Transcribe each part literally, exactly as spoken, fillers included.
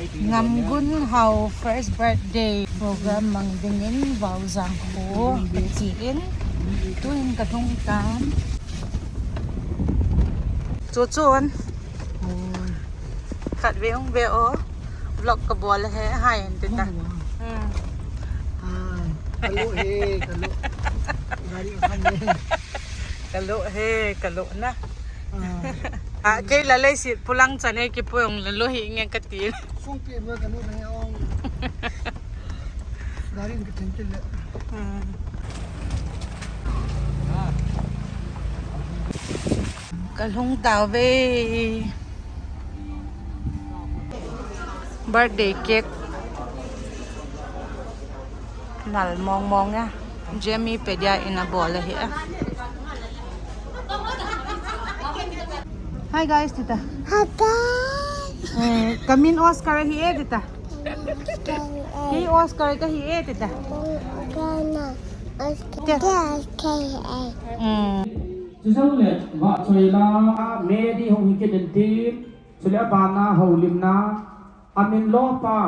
Ngamgun Hau first birthday program mang dingin Vauzang khua ka chia in, tu'hin ka lhung ta'n. Chu chun khatvei hung ve aw, vlog ka bawl ahi, hai in ti ta. Ka lo he, ka lo na. Kei la leisit pulang chan e, kipui hung la lo hi nge ka ti. Ka lhung tau ve. Birthday cake nal mawngmawng a, Jamie Pedia in a bawl ahi a. Hi guys ti ta. Hi guys. Ka min Oscar ahi e ti ta. Kei Oscar ka hi e ti ta. Chu zo leh vahchoi la, Mary hung hi kit intin, chuleh a ban a Holimna, a min lawpa.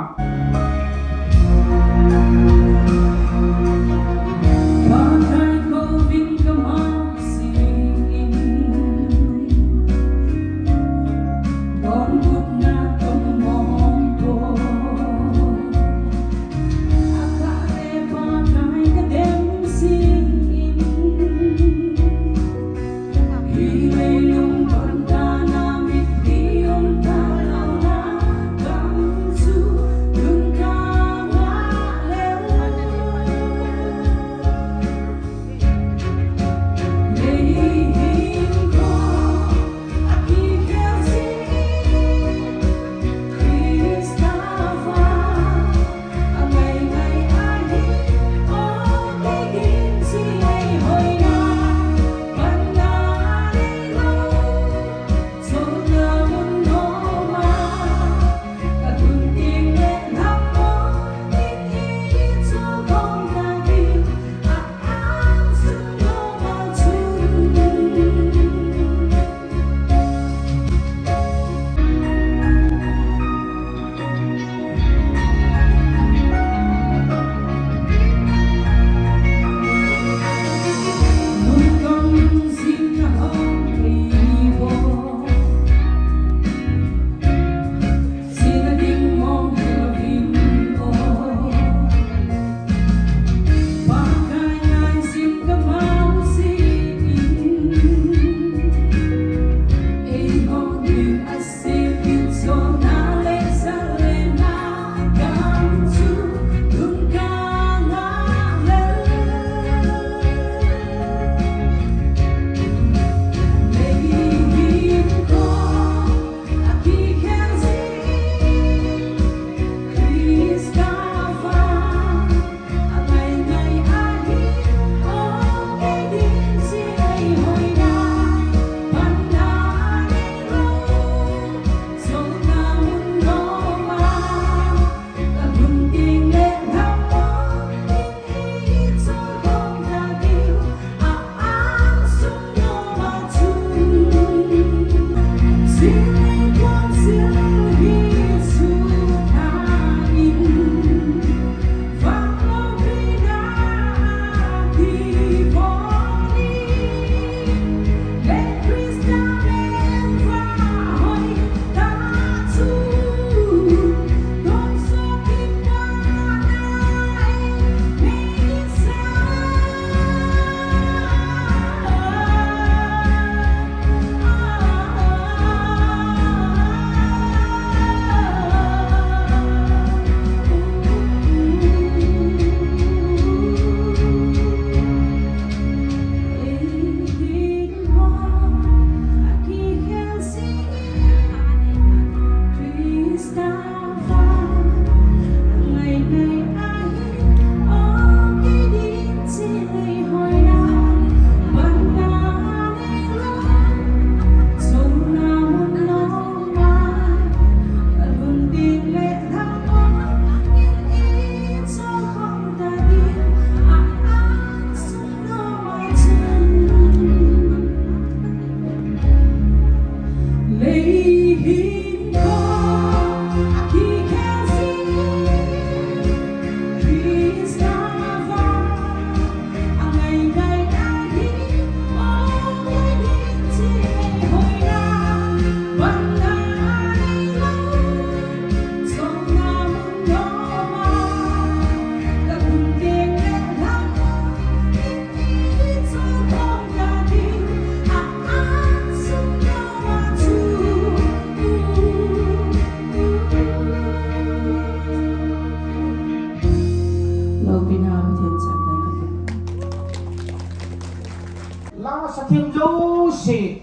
Chi,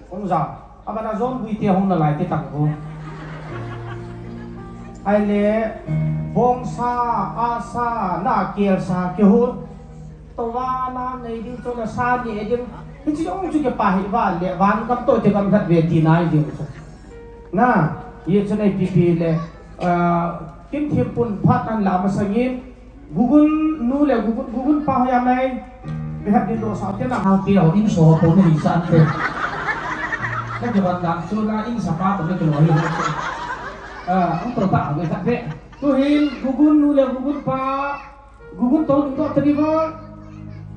hung za. A ban a John Guite hung nalai ti tak u. Ahile, bawngsa, asa, na kelsa kihut. Tawhna nei ding chu na sa ni e ding. Hichi jong chu kipak hi va le, van gam tawh te gam khat ve ti nai ding chu. Na, hi chu nei pipi le, ah, kin thim pun phat an la masang in, Gugun nu le Gugun, Gugun pa hoi a mai. Behap din do sa te na hang ti lo in so po ni san te. Ka ke ban dang chu la in sa pa ko ni ke lo hi. Ah, ang to ta ve khat ve. Tuhin Gugun nu le Gugun pa, Gugun to ding do ta di ba.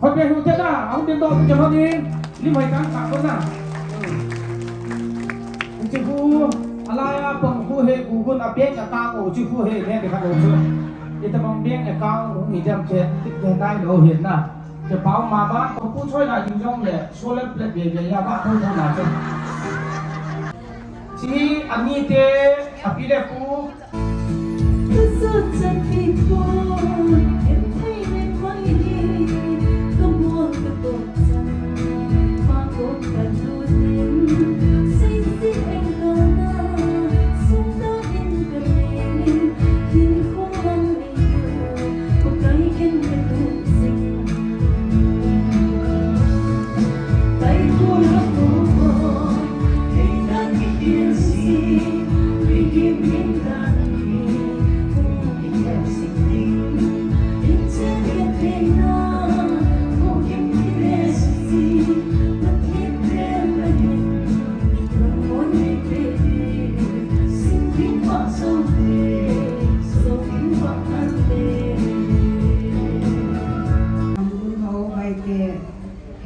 Hoi be hu te na, ang din do ke lo ni. Lim hoi kang ka ko na. Chi hu, a lai a pang hu he Gugun a bank account u chi hu he le de ka lo chu. I ta bang bank account u ni dam ke, ti ke nai lo hi na. Ke pau ma ba, ko pu choi la ding jong le, so le ple be be ya ba ko na chu. Chi a ni te, a pi le pu.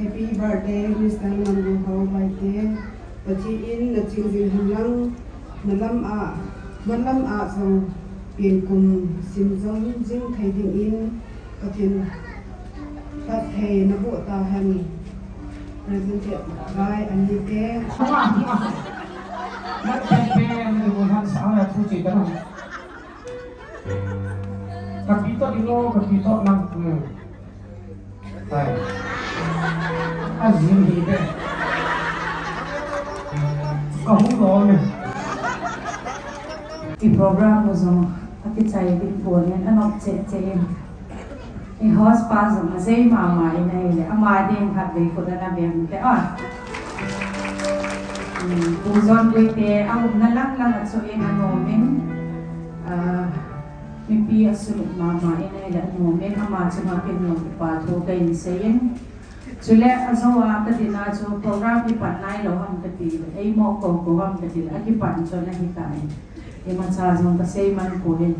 Happy birthday, Mister Ngambuhau Baite. Pathian in na ching zing hen lang, na lam ah, na lam ah zong pian kum sim zom zing thei dingin Pathian phat thei na buak ta hen. Presented by Anite. Mat pen pen ni bu han sa a thu chi ta. Ka pi tawh ding lo, ka pi tawh nang. Hmm. Hai. A zing hi te. Ka hung lo ni. I program u zong a kichai ding puan in a nop cheh cheh in. I host pa zong a zei ma ma in ahileh, ama ding khat vei khut a na beng te a. Pu John Guite a umna lang lang ah chu in a nuam in, ah, mipi a suluk ma ma in ahileh a nuam in, ama chung ah kin nuam kipa thu ka in sei in. Chuleh a zo a ka dinna chu program i pan nai lo ham ka ti leh, ei mawk ko ko ham ka ti leh, a kipan chu a na hi ta in. I macha zong ka sei man pua in.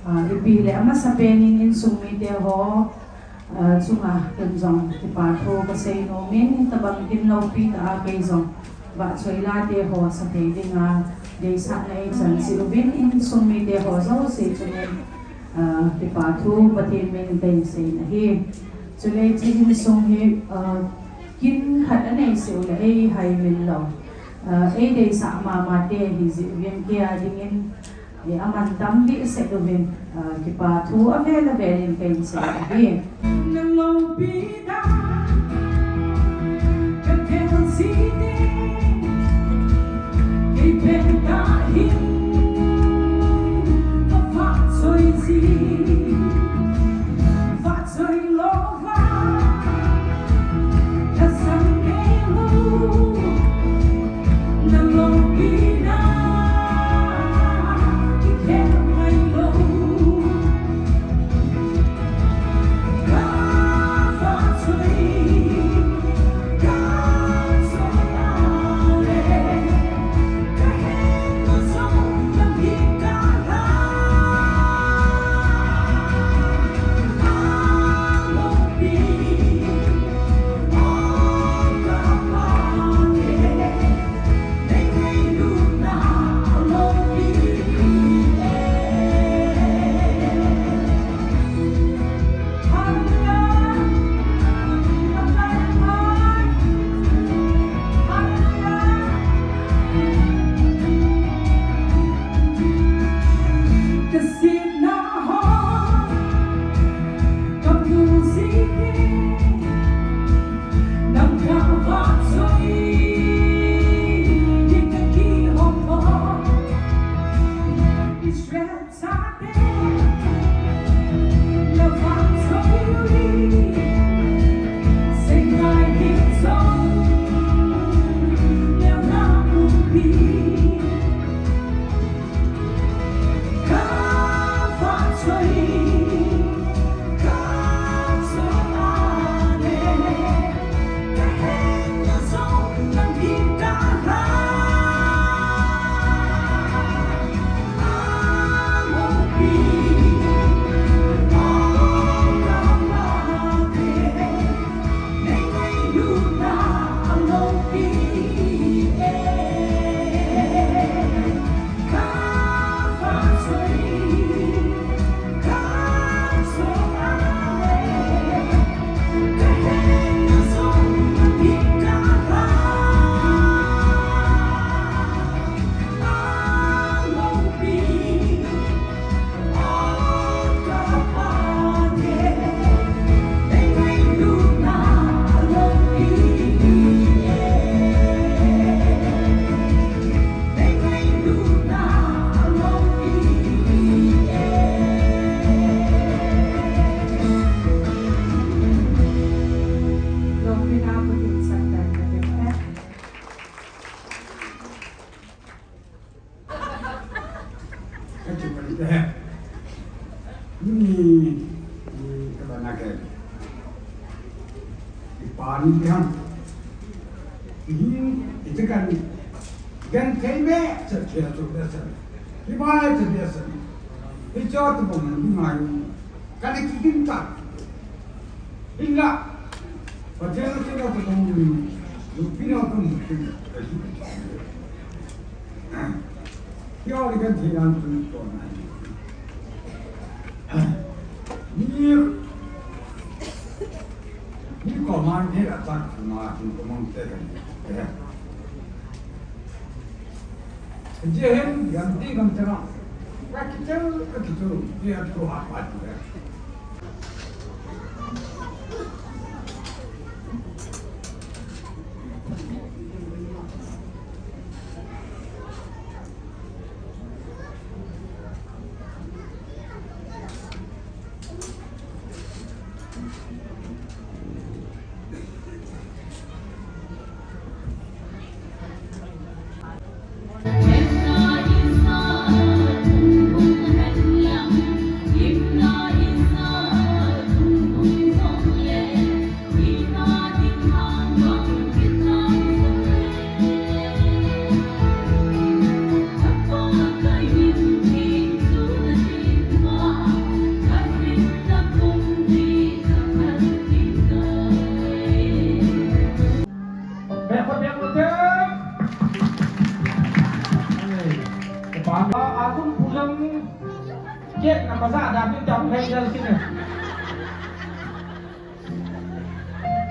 Ah, ipi leh a masapen in insung mite haw, ah, chung ah ken zong kipa thu ka sei nuam in, tabang kin lopi ta a kei zong vahchoi late haw sa thei ding a deisakna ei chan si uvin insung mite haw zosia chung in, ah, kipa thu Pathian min in ka in sei na hi. Chuleh chi insung hi, ah, kin khat a nei si u leh ei hai min lo. Ah, ei deisak ma mate hi zi uvin kei a dingin, eh, a man tam di sek uvin, ah, kipa thu a vel a vel in ka in sei hi. Ka ti pan te. Ni, ni ka ban a ke. I pa ni ti ham. I hin, i ti kan, kan thei me, cha chia tu da sa. Hi mai cha da sa. Hi cha tu bang ni mai. Kan ki din ta. Hinla, Pathian a tina ka tong, nupi nau ka mu tin, ka hi. Hi a di kan thei dan tu ko na. Ni, ni ko man ni a tak ma tin ko mang te kan. Jehem, gam ti gam tera. Ka kitel, ka kitel, ti a tu a pa tu.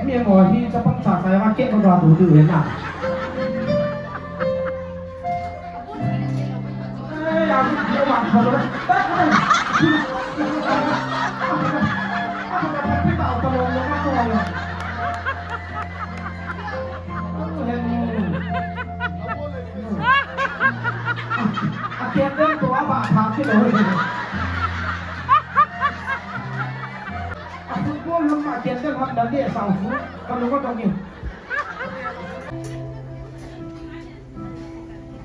Mi maw hi chapang cha cha ma ke ma da du du na. A kian den to a ba tha ki lo. A football lam a kian den ham dan de sau fu. Ka lo ka dong ni.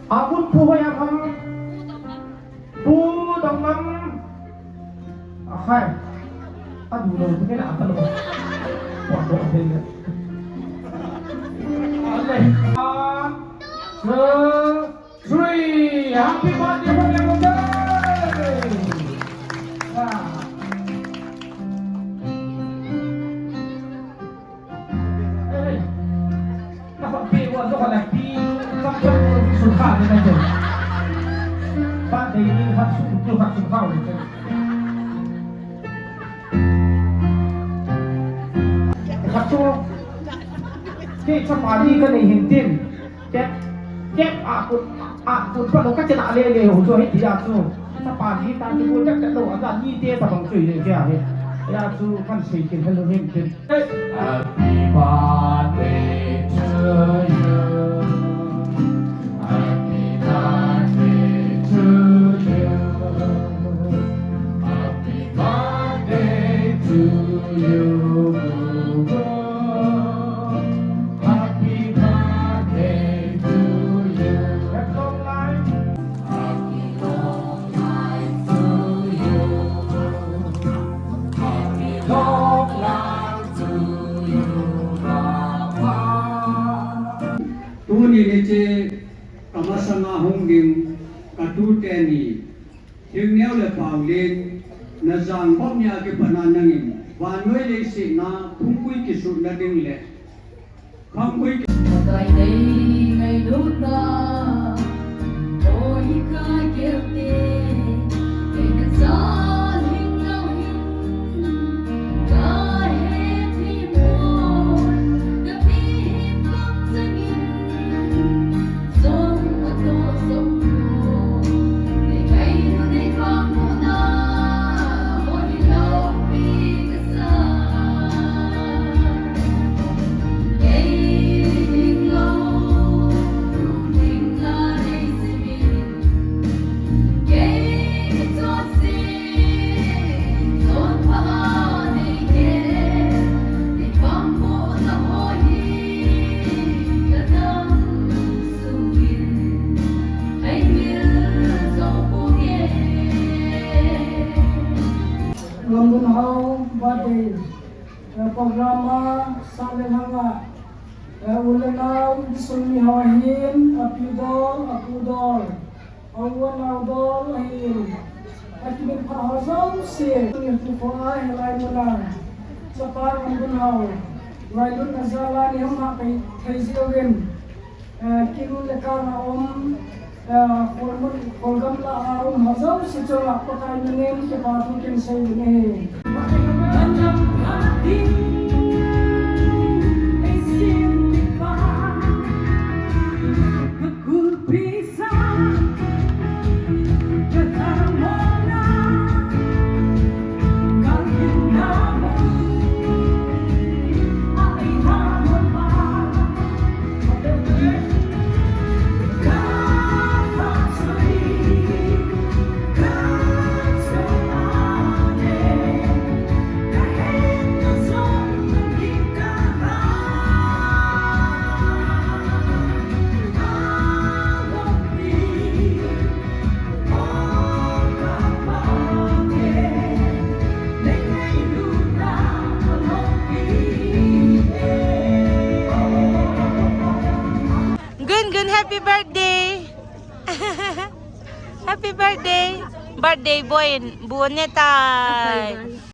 A bun pu hoi a ham. Pu dong lam. A khai. A du lo tu ke na a ka lo. Pu dong thei le. A le. A. Sir. Three, happy birthday for everyone. Ah. Hey, hey. Na hot pi wa, na hot la pi. Sam sam sun kha ni na tu. Birthday ni hot sun, tu hot sun kha ni. Khat chu, kei chapa ni ka nei hin tin, kep, kep a kut, a kut pa lo ka chena le le ho chu hi ti a chu. Chapa ni ta chu bu tak tak lo a la ni te ta bang chu le ke a hi. Ya chu kan sei kin hello hin tin. Happy birthday to you. Happy birthday to you. Ni chi ka masang a hung ding ka tute ni, Thingneu leh Pauline, na zang bawk ni a kipat a nang in vannoi lei siatna phungpui kisutna ding leh phungpui ki- Ka kai nei ngailutna, aw hi ka gelte, kei ka jal hing lo hin, ka he thim maw, ka pi hi pang chang in, zong a to zong lo, nei kai nu nei pang maw na, aw hi lo pi ka sa. Lamdunhau birthday, eh, program a sa le hang a, eh, u le nau, i sung mi haw hin, a pi dol, a pu dol, a u a nau dol ahin, a kimin pha haw zosia, ni tu ko a he lai mun a, chapa Lamdunhau ngailutna jal a ni hung ha pai thei ziau in, eh, kin le kâng a um, eh, Kawlmun, Kawlgam la a um haw zosia chung ah Pakai min in kipakthu kin sei ding ahi. Gun Gun, happy birthday. Happy birthday. Birthday boy in bu ne tai.